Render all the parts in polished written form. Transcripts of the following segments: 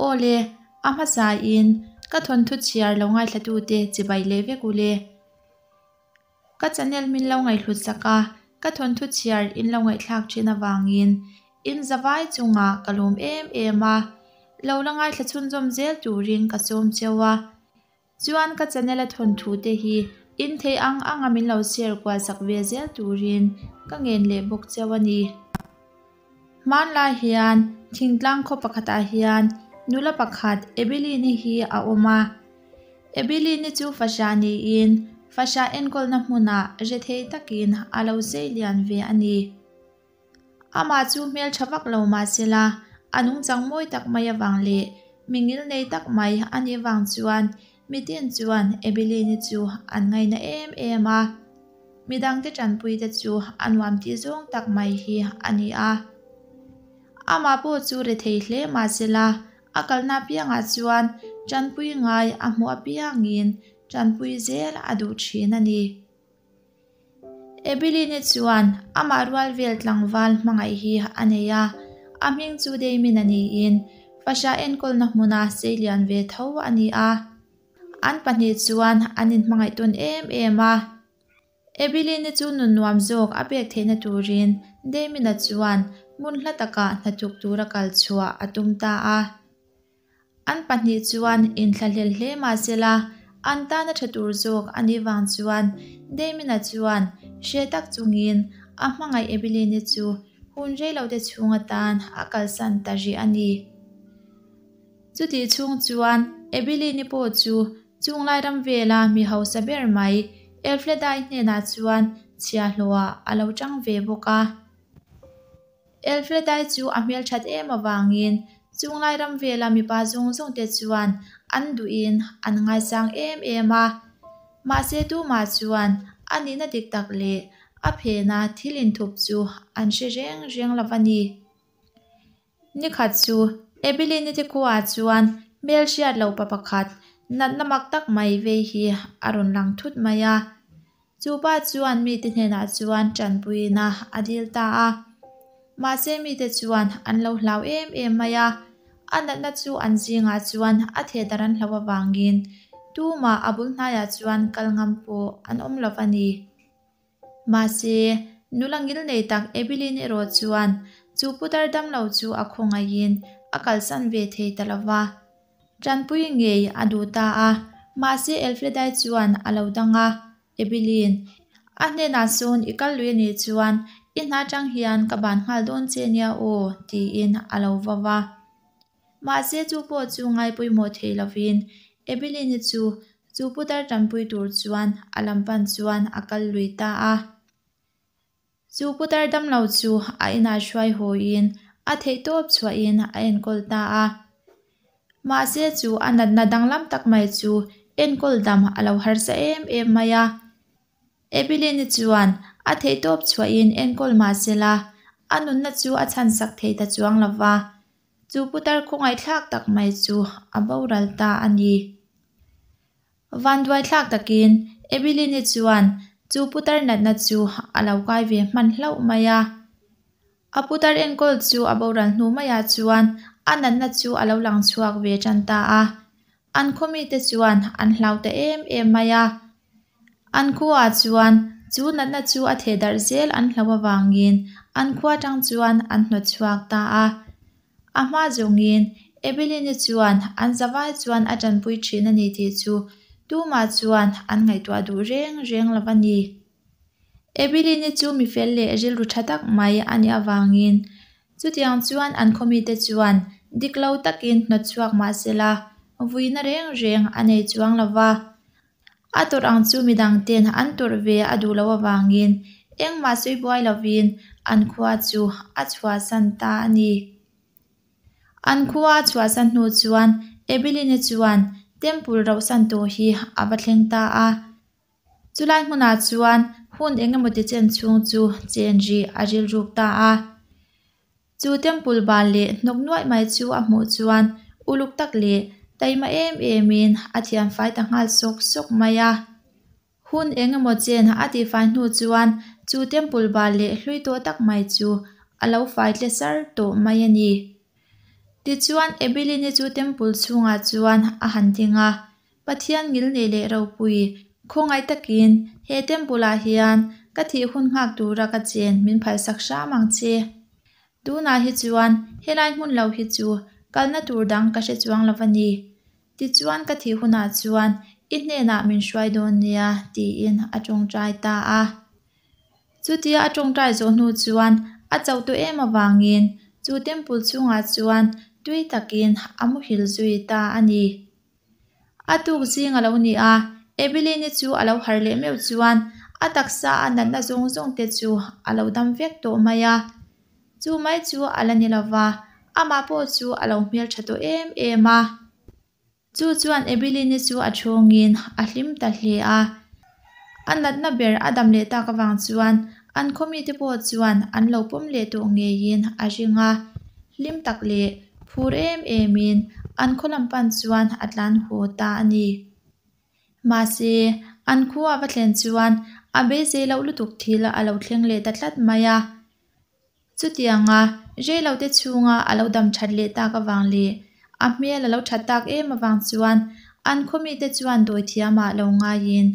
Aw le, a hmasain ka thawnthu chhiar lo ngaithlatute chibai leh vek u le. Ka channel min lo ngaihhlut sak a, ka thawnthu chhiar in lo ngaihthlak thin avangin in zavai chungah ka lawm em em a, lo la ngaithla chhunzawm zel turin ka sawm cheu a. Chuan ka channel a thawnthu te hi in thei ang anga min lo share kual sak ve zel turin ka ngen leh bawk cheu a ni. Hmanlai hian thingtlang khaw pakhatah hian nula pakhat Ebeline-i hi a awm a. Ebeline-i chu fahrah niin fahrah enkawlna hmunah rethei takin a lo sei lian ve a ni. Amah chu hmeltha vak lo mah sela, a nungchang mawi tak mai avang leh mi ngilnei tak mai a nih vang chuan mitin chuan Ebeline-i chu an ngaina em em a. Midangte tanpuite chu a nuam tih zawng tak mai hi a ni a. Amah pawh chu rethei hle mah sela, a kalna apiangah chuan tanpui ngai a hmuh apiangin tanpui zel a duh thin a ni. Ebeline chuan amah rual vel tlangval hmangaih hi a nei a, a hming chu Damien a niin fahrah enkawlna hmuna seilian ve tho a ni a. An pahnih chuan an inhmangaih tawn em em a. Ebeline chu nun nuam zawk a pek theihna turin Damien-a chuan hmun hla takah hnathawk tura kal chhuah a tum ta a. An pahnih chuan inthlahlel hle mah sela, an tana tha tur zawk a nih vang chuan Damien-a chuan hre tak chungin a hmangaih Ebeline chu hun reilote chhung atan a kalsan ta rih a ni. Chutih chhung chuan Ebeline pawh chu chunglai ram vela mi hausa ber mai Elfledai hnenah chuan chhiahhlawhah a lo tang ve bawk a. Elfredai chu a hmelthat em avangin chunglai ram vela mipa zawng zawng te chuan an duhin an ngaisang em em a. Mahse tumah chuan a nihna dik tak leh a phena thil inthup chu an hre reng reng lo a ni. Nikhat chu Ebeline te khuaah chuan hmelhriat lo pa pakhat natna mak tak mai vei hi a rawn lang thut mai a. Chu pa chuan mite hnenah chuan tanpuina a dil ta a. Mahse mite chuan an lo hlau em em mai a, a natna chu an zingah chuan a theh dar an hloh avangin tumah a bul hnaiah chuan kal ngam pawh an awm lo a ni. Mahse, nula ngilnei tak Ebeline erawh chuan chu putar damlo chu a khawngaihin a kalsan ve thei ta lo va. Tanpui ngei a duh ta a, mahse Elfredai chuan a lo dang a, Ebeline, a hnenah sawn i kal lui a nih chuan i hna tang hian ka ban nghal dawn che nia aw, tiin a lo va va. Mahse chu pawh chu ngai pawimawh thei lovin Ebeline chu chu putar tanpui tur chuan a lam pan chuan a kal lui ta a. Chu putar damlo chu a inah hruai hawiin a theihtawp chhuahin a enkawl ta a. Mahse chu a natna danglam tak mai chu enkawl dam a lo harsa em em mai a. Ebeline chuan a theihtawp chhuahin enkawl mah sela a nunna chu a chhansak thei ta chuang lo va, chu putar khawngaihthlak tak mai chu a boral ta a ni. Vanduaithlak takin Ebeline chuan chu putar natna chu a lo kai ve hman hlauh mai a. A putar enkawl chu a boral hnu maiah chuan a natna chu a lo lang chhuak ve tan ta a. An khaw mite chuan an hlau ta em em mai a. An khuaah chuan chu natna chu a theh darh zel an hloh avangin an khua tang chuan an hnawt chhuak ta a. A hma zawngin Ebeline chuan an zavai chuan a tanpui thin a ni tih chu tumah chuan an ngaihtuah duh reng reng lo a ni. Ebeline chu mi fel leh rilru tha tak mai a nih avangin chutiang chuan an khawmite chuan dik lo takin hnawt chhuak mah sela vuina reng reng a nei chuang lo va. A tawrh ang chu midang ten an tawrh ve a duh loh avangin engmah sawi buai lovin an khua chu a chhuahsan ta a ni. An khua a chhuahsan hnu chuan Ebeline chuan temple rauhsan tawh hi a va thleng ta a. Chulai hmunah chuan hun engemaw ti chen chhung chu chen rih a rilruk ta a. Chu temple bal leh hnawk nuaih mai chu a hmuh chuan uluk tak leh taima em emin a thiam fai ta nghal sawk sawk mai a. Hun eng emaw chen a tihfai hnu chuan chu temple bal leh hlui tawh tak mai chu a lo fai tle sar tawh mai a ni. Tichuan, Ebilini chu Temple chhungah chuan a han ding a, Pathian ngilnei leh ropui, khawngaih takin he Temple ah hian ka thih hun nghak tura ka chen min phalsak hram ang che. Tunah hi chuan helai hmun lo hi chu kalna tur dang ka hre chuang lo a ni. Tichuan ka thih hunah chuan i hnenah min hruai dawn nia tiin a tawngtai ta a. Chutia a tawngtai zawh hnu chuan a chauh tawh em avangin chu temple chhungah chuan tui takin a muhil zui ta a ni. A tuk zing a lo ni a, Evelyn-i chu a lo harh leh meuh chuan a taksa a natna zawng zawng te chu a lo dam vek tawh mai a. Chu mai chu a la ni lova, amah pawh chu a lo hmeltha tawh em em a. Chu chuan Evelyn-i chu a chhungin a hlim ta hle a. A natna ber a dam leh tak avang chuan an khaw mite pawh chuan an lo pawm leh tawh ngeiin a ring a. Hlim tak leh phur em emin an khaw lam pan chuan a tlan haw ta a ni. Mahse, an khua a va thlen chuan a beisei loh lutuk thil a lo thleng leh ta tlat mai a. Chutianga reilote chhunga a lo dam that leh tak avang leh a hmel a lo that tak em avang chuan an khaw mite chuan dawithiamah lo ngaiin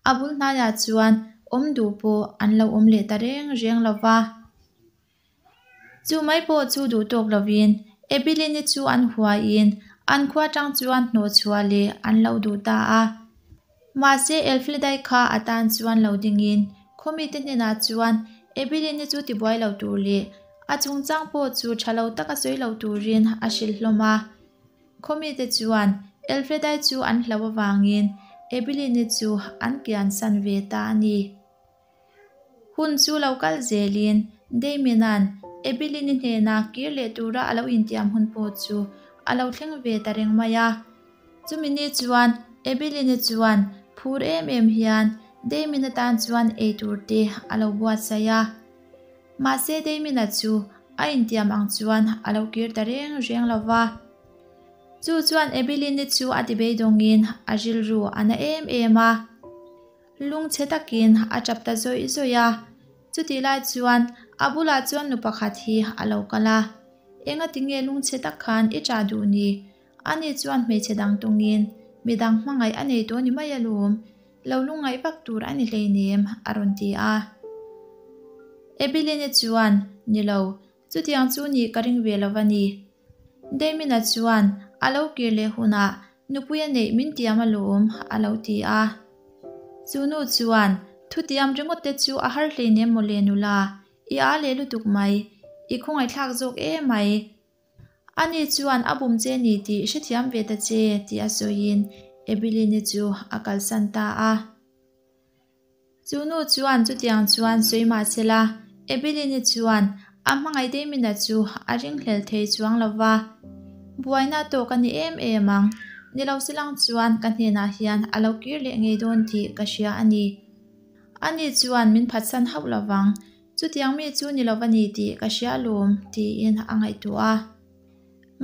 a bul hnaiah chuan awm duh pawh an lo awm leh ta reng reng lo va. Chu mai pawh chu duh tawk lovin Ebilini chu an huaiin an khua tang chuan hnawhchhuah leh an lo duh ta a. Mahse Elfledai kha a tan chuan lo dingin khaw mite hnenah chuan Ebilini chu tibuai lo tur leh a chungchang pawh chu tha lo taka sawi lo turin a hrilh hlawm a. Khaw mite chuan Elfledai chu an hlauh avangin Ebilini chu an kiansan ve ta a ni. Hun chu lo kal zelin Damien-a'n Ebilyn-i hnena kir leh tura a lo intiam hun pawh chu a lo thleng ve ta reng mai a. Chumi ni chuan Ebilyn-i chuan phur em em hian Damien-a tan chuan ei tur te a lo buatsaih a. Mahse Damien-a chu a intiam ang chuan a lo kir ta reng reng lo va. Chu chuan Ebilyn-i chu a ti beidawngin a rilru a na em em a. Lungchhe takin a tap ta zawih zawih a, chutih lai chuan a bulah chuan nu pakhat hi a lo kal a, Engati nge lungchhe tak khan i ṭah duh ni? Ani chuan hmeichhe dang tawngin midang hmangaih a nei tawh ni mai alawm, lo lungngaih vak tur a ni hleinem a rawn ti a. Ebilene chuan, Ni lo, Chutiang chu nih ka ring ve lo va ni. Damien-a chuan a lo kir leh hunah nupui a neih min tiam alawm a lo ti a. Chu nu chuan thutiam ringawt te chu a har hleinem mawle nula, i a leh lutuk mai, i khawngaihthlak zawk em mai. Ani chuan a bum che ni tih hrethiam ve ta che tih a sawiin Ebilene chu a kalsan ta a. Chu nu chuan chutiang chuan sawi mah se la, Ebilene chuan a hmangaih Damien-a chu a ringhlel thei chuang lo va. Buaina tawk a ni em em ang, ni lo silang chuan ka hnenah hian a lo kir leh ngei dawn tih ka hria a ni. Ani chuan min phatsan hauh lo vang, chutiang mi chu ni lo va ni tih ka hria alawm, tiin a ngaihtuah a.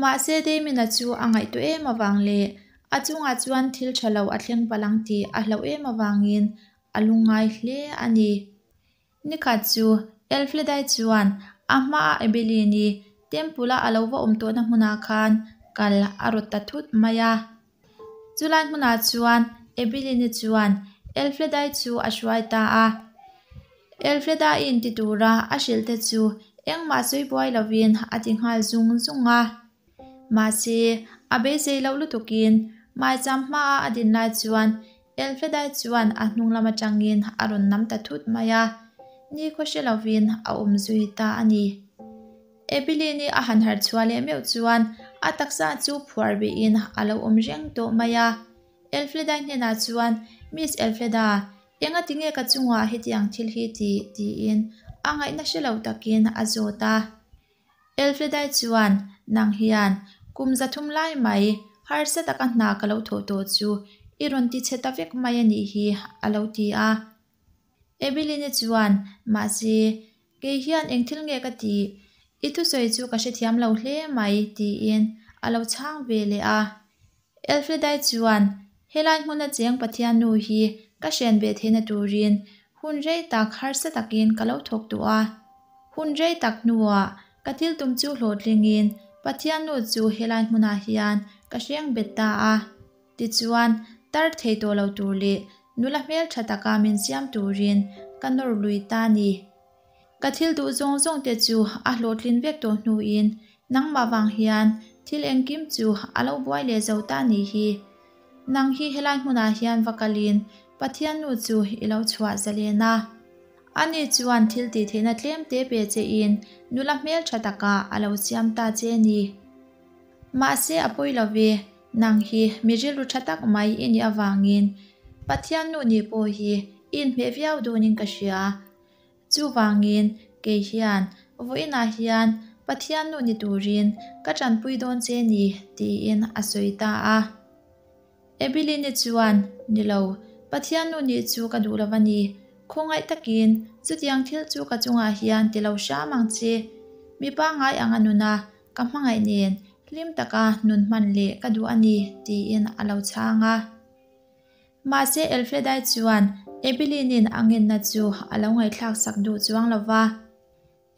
Mahse Damien-a chu a ngaihtuah em avang leh A chungah chuan thil tha lo a thleng palh ang tih a hlauh em avangin a lungngai hle a ni. Nikhat chu Elfledai chuan a hmaah Ebilini temple-a a lo va awm tawhna hmunah khan kal a rawt ta thut mai a. Chulai hmunah chuan Ebilini chuan Elfledai chu a hruai ta a. Elfledaiin ti tura a hrilh te chu engmah sawi buai lovin a ti nghal zung zung a. Mahse, a beisei loh lutukin maicham hmaah a din lai chuan Elfedai chuan a hnung lam atangin a rawn nam ta thut mai a, nikhaw hre lovin a awm zui ta a ni. Ebilene-i a han harh chhuah leh meuh chuan a taksa chu phuar behin a lo awm reng tawh mai a. Elfledai hnenah chuan, Miss Elfleda, engati nge ka chungah hetiang thil hi tih? tiin a ngaihna hre lo takin a zawt a. Elfledai chuan, Nang hian kum 300 lai mai harsa taka hna ka lo thawh tawh chu i rawn ti chhe ta vek mai a nih hi, a lo ti a. Ebilene chuan, Mahse, kei hian eng thil nge ka tih? I thusawi chu ka hrethiam lo hle mai, tiin a lo chhang ve leh a. Elfledai chuan, Helai hmuna cheng Pathian nu hi ka hrian ve theihna turin hun rei tak harsa takin ka lo thawk tawh a. Hun rei tak hnuah ka thil tum chu hlawhtlingin Pathian nu chu helai hmunah hian ka hreng bet ta a. Tichuan, tar thei tawh lo tur leh nula hmeltha taka min siam turin ka nawr lui ta a ni. Ka thil duh zawng zawng te chu a hlawhtlin vek tawh hnuin nangmah vang hian thil engkim chu a lo buai leh zo ta a nih hi. Nang hi helai hmunah hian va kalin Pathian nu chu i lo chhuah zalen a. Ani chuan thil tih theihna tlem te pe chein nula hmeltha takah a lo siam ta che a ni. Mahse a pawi lo ve, nang hi mi rilru tha tak mai i nih avangin Pathian nu nih pawh hi i inhmeh viau dawnin ka hria. Chuvangin kei hian vawiinah hian Pathian nu ni turin ka tanpui dawn che ni tiin a sawi ta a. Ebilini chuan, Ni lo, Pathian nu nih chu ka duh lo a ni. Khawngaih takin chutiang thil chu ka chungah hian ti lo hram ang che. Mi pangngai anga nuna ka hmangaih nen hlim taka nun hman leh ka duh a ni tiin a lo chhang a. Mahse Elfredai chuan Ebilinin a ngenna chu a lo ngaihthlak sak duh chuang lo va.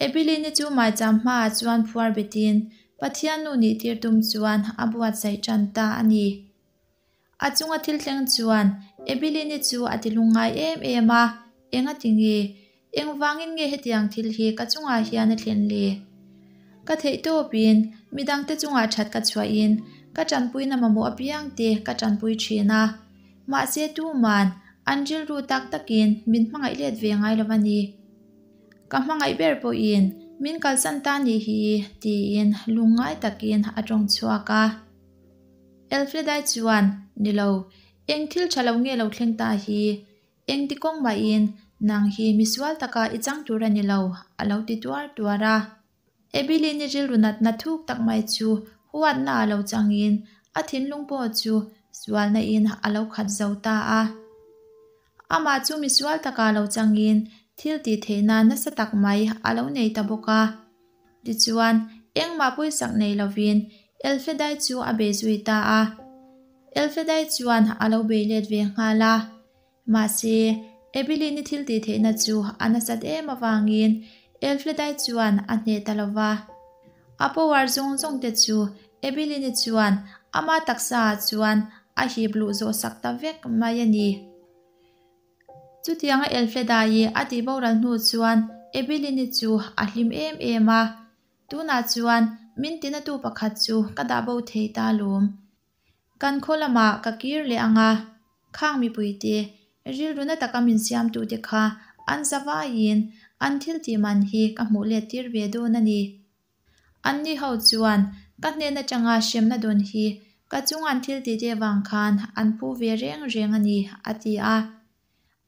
Ebilini chu maicham hmaah chuan phuar betin Pathian nu nih tir tum chuan a buatsaih tan ta a ni. A chunga thil thleng chuan Ebilini chu a ti lungngai em em a, Engati nge? Engvangin nge hetiang thil hi ka chungah hian a thlen le? Ka theih tawpin midangte chungah that ka chhuahin ka tanpuina mamawh apiangte ka tanpui thin a. Mahse tuman an rilru tak takin min hmangaih let ve ngai lo a ni. Ka hmangaih ber pawhin min kalsan ta nih hi tiin lungngai takin a tawng chhuak a. Elfredai chuan, Ni lo, eng thil tha lo nge lo thleng ta hi? Engti kawng mahin nang hi misual taka i chang tur a ni lo, a lo ti tuar tuar a. Ebilini rilru natna thuk tak mai chu huatna a lo changin a thinlung pawh chu sualna in a lo khat zo ta a. Amah chu misual taka lo changin thil tih theihna nasa tak mai a lo nei ta bawk a. Tichuan, engmah pawisak nei lovin Elfedai chu a bei zui ta a. Elfedai chuan a lo bei let ve nghal a. Mahse, Ebilini thil tih theihna chu a nasat em avangin Elfledai chuan a hneh ta lo va. A power zawng zawng te chu Ebilini chuan ama taksa ah chuan a hip luh zawh sak ta vek mai a ni. Chutianga Elfledai a tih boral hnu chuan Ebilini chu a hlim em em a. Tunah chuan min tinatu pakhat chu ka dah bo thei ta lawm. Kan khaw lamah ka kir leh ang a, khang mipuite, rilru na taka min siamtute kha an zavaiin an thil tih man hi ka hmuh let tir ve dawn a ni. Anni ho chuan ka hnen atanga hremna dawn hi ka chung an thil tih te vang khan an phu ve reng reng a ni, a ti a.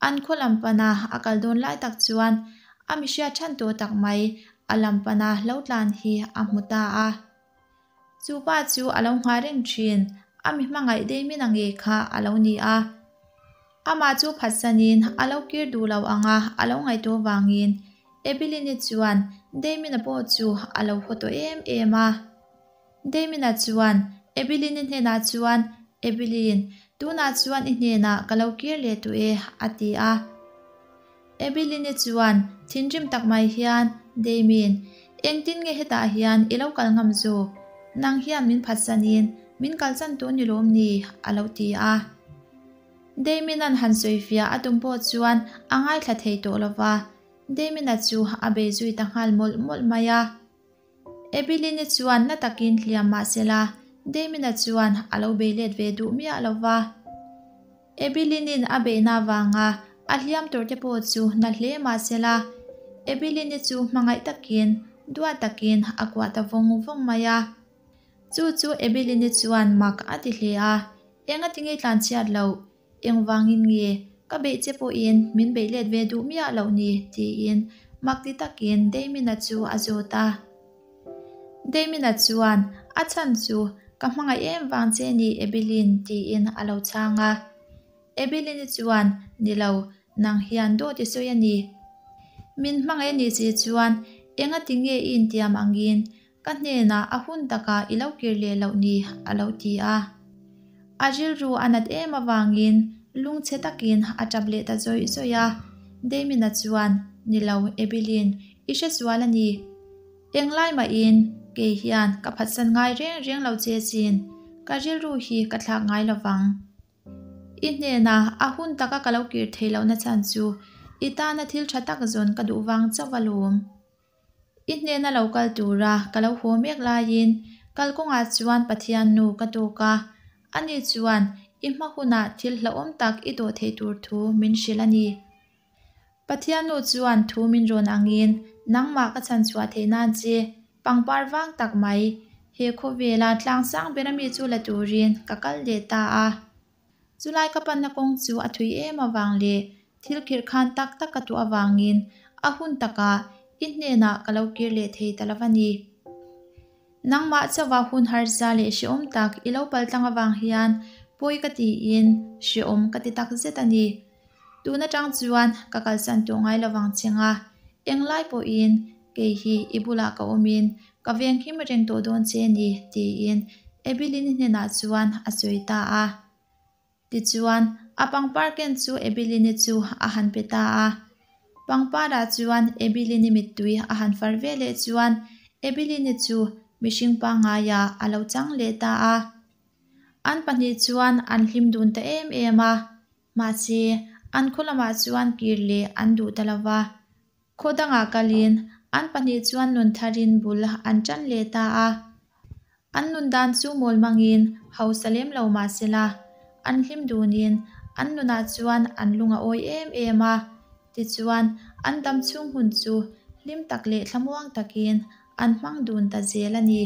An khaw lam pana a kal dawn lai tak chuan a mihria chhan tawh tak mai a lam pana lo tlan hi a hmu ta a. Chu pa chu a lo nghah reng thin, a mi hmangaih deimin a ngei kha a lo ni a. Amah chu phatsanin a lo kir duh lo ang a, a lo ngaihtuah vangin Ebilini chuan Damien-a pawh chu a lo haw tawh em em a. Damien-a chuan Ebilini hnenah chuan, Ebilin, tunah chuan i hnenah ka lo kir leh tawh e, a ti a. Ebilini chuan thinrim tak mai hian, Damien, engtin nge hetah hian i lo kal ngam zawk? Nang hian min phatsanin min kalsan tawh ni lawm ni? a lo ti a. Damien-a'n han sawifiah a tum pawh chuan a ngaithla thei tawh lo va, Damien-a chu a bei zui ta nghal mawlh mawlh mai a. Ebilini chuan na takin hliam mah sela, Damien-a chuan a lo bei let ve duh miah lo va. Ebilinin a beihna avanga a hliam tur te pawh chu na hle mah sela, Ebilini chu hmangaih takin, duat takin a kuah ta vawng vawng mai a. Chu chu Ebilini chuan mak a ti hle a, Engatinge tlanchhiat loh? Engvangin nge ka beih che pawhin min beih let ve duh miah loh ni? tiin mak ti takin Damien-a chu a zawt a. Damien-a chuan, A chhan chu ka hmangaih em vang che ni Ebilyn tiin a lo chhang a. Ebilyn-i chuan, Ni lo, nang hian dawt i sawi a ni. Min hmangaih a nih si chuan engati nge i intiam angin Ka hnenah a hun takah i lo kir leh loh ni, a lo ti a. A rilru a nat em avangin lungchhe takin a tap leh ta zawih zawih a. Damien-a chuan, Ni lo, Ebilyn, i hre sual a ni. Englai mahin Kei hian ka phatsan ngai reng reng lo che chin, ka rilru hi ka thlak ngai lo vang. I hnenah a hun taka ka lo kir thei lohna chhan chu i tana thil tha tak zawn ka duh vang chauh a lawm. I hnena lo kal tura ka lo haw mek laiin kalkawngah chuan Pathian nu ka tawk a, ani chuan i hma hunah thil hlauhawm tak i dawh theih tur thu min hrilh a ni. Pathian nu chuan thu min rawn angin nangmah ka chhanchhuah theih nan che pangpar vang tak mai he khawvela tlang sang ber ami chu la turin ka kal leh ta a. Chulai ka panna kawng chu a thui em avang leh thil khirh khan tak tak ka tuah avangin a hun takah i hnenah ka lo kir leh thei ta lo a ni. Nangmah chauha hun harsa leh hrehawm tak i lo paltlang avang hian pawi ka tiin hrehawm ka ti tak zet a ni. Tun atang chuan ka kalsan tawh ngai lovang che nga, englai pawhin kei hi i bulah ka awmin ka venghim reng tawh dawn che ni tiin Ebilyn-i hnenah chuan a sawi ta a. Tichuan, a pangpar ken chu Ebilyn-i chu a han pe ta a. Pangparah chuan Ebilyn-i mittui a han far ve leh chuan Ebilyn-i chu mihring pangngaiah a lo chang leh ta a. An pahnih chuan an hlim dun ta em em a. Mahse, an khaw lamah chuan kir leh an duh ta lo va. Khaw dangah kalin an pahnih chuan nun tharin bul an tan leh ta a. An nun dan chu mawl mangin hausa lem lo mah sela, an hlim dunin an nunah chuan an lung a awi em em a. Tichuan, an dam chhung hun chu hlim tak leh thlamuang takin an hmang dun ta zel a ni.